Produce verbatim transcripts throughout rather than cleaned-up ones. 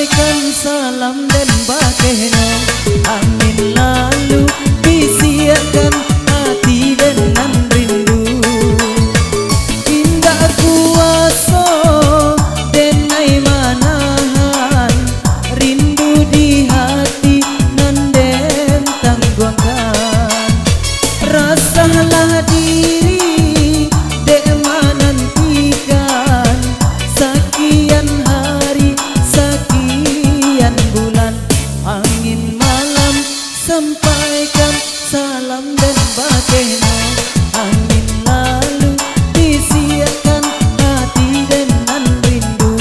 Kan salam den bakehnyo, angin lalu bisiakkan ati den nan rindu. Indak kuaso den ai manahan, rindu di hati nan den tangguangkan. Rasahlah diri dek manantikan, sakian hari, sakian bulan. Angin malam sampaikan salam den bakehnyo, angin lalu bisiakkan ati den nan rindu.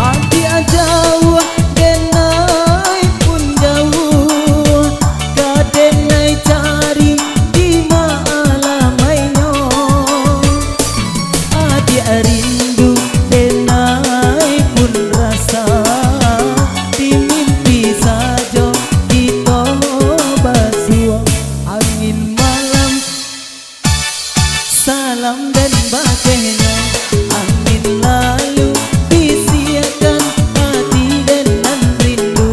Adiak jauah, denai pun jauah, ka denai cari di ma alamainyo. Adiak rindu, denai pun rasa, di mimpi sajo kito basuo. Angin malam salam den bakehnyo, angin lalu bisiakkan ati den nan rindu.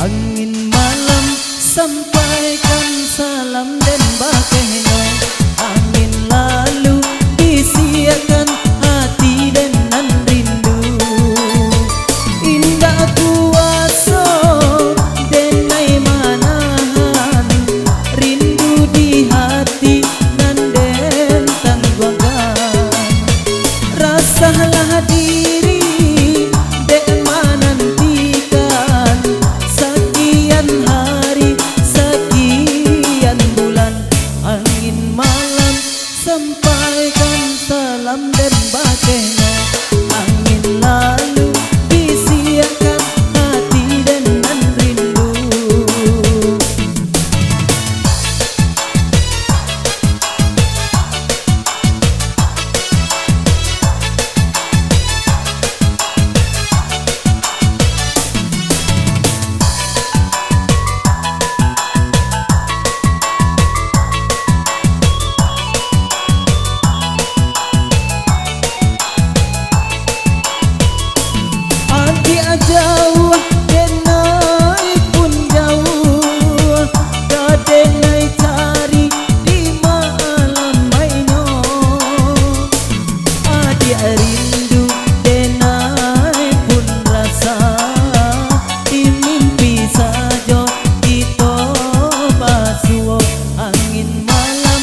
Angin malam sampaikan salam den bakehnyo, angin lalu bisiakkan ati den nan rindu. Indak kuaso den ai manahan, rindu di hati nan den tangguangkan. Rasahlah diri dek manantikan, sakian hari, sakian bulan. Angin malam sampaikan salam den bakehnyo, angin lalu bisiakkan ati den nan rindu. Adiak jauah, denai pun jauah, ka denai cari di ma alamainyo. Adiak rindu, denai pun rasa, di mimpi sajo kito basuo. Angin malam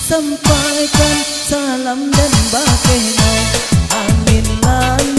sampaikan salam den bakehnyo, angin lalu